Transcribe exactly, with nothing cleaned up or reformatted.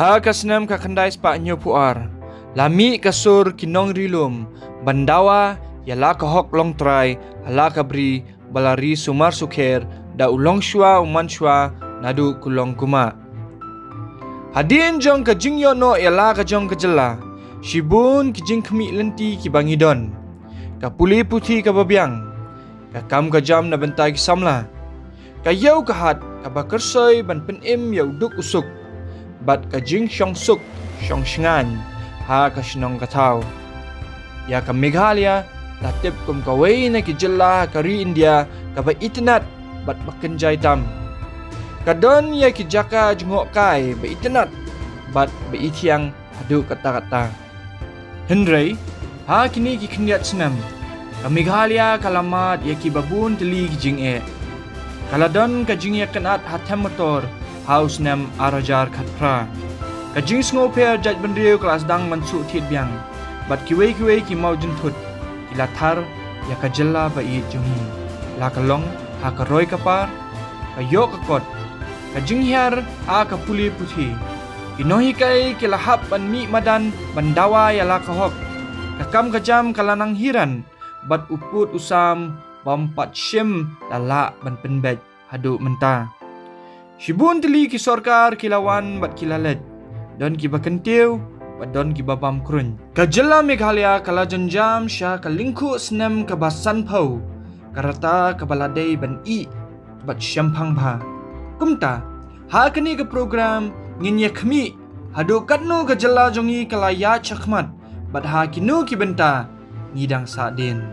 Ha ka snem ka khyndai spah hynñiewphew ar, la mih ka sur ki nongri lum ban dawa ïa la ka hok longtrai ha la ka bri ba la ri sumar sukher da u longshuwa u mansuwa naduh ku longkumah. Hadien jong ka jingïoh noh ïa la ka jong ka jylla, shibun ki jingkhmih lynti kiba ngi don: ka pule puthi kaba biang, ka kam ka jam na bynta ki samla, ka ïew ka hat kaba kyrsoi ban pynim ïa u duk u suk, bad ka jingshong suk shong shngaiñ ha ka shnong ka thaw. Ïa ka Meghalaya la tip kum kawei na ki jylla ha ka ri India kaba itynnad bad ba kynjai tam. Ka don ïa ki jaka jngohkai ba itynnad bad ba ithiang haduh katta katta. Hynrei ha kine ki khyndiat snem, ka Meghalaya ka la mad ïa kiba bun tylli ki jingeh. Ka la don ka jingïakynad ha them motor ha u snem ar hajar khatphra. Ka jingsngewpher jaitbynriew ka la sdang ban shu thied biang, bad kiwei kiwei ki mawjynthut ki la thar ïa ka jylla ba ïeit jong ngi, la ka long ha ka roi ka par, ka ïoh ka kot, ka jinghiar ha ka pule puthi. Ki nonghikai ki la hap ban mih madan ban dawa ïa la ka hok. Ka kam ka jam ka la nang hiran, bad u pud u sam bym pat shim la lah ban pynbeit haduh mynta. Shibun tylli ki sorkar ki la wan bad ki la leit, don kiba kyntiew bad don kiba bam kruiñ. Ka jylla Meghalaya ka la jynjam sha ka lyngkhuh snem kaba sanphew, ka rta kaba la dei ban ih bad shemphang bha. Kumta, ha kane ka program ngin ïa khmih haduh katno ka jylla jong ngi ka la ïaid shakhmat, bad ha kino ki bynta ngi dang sahdien.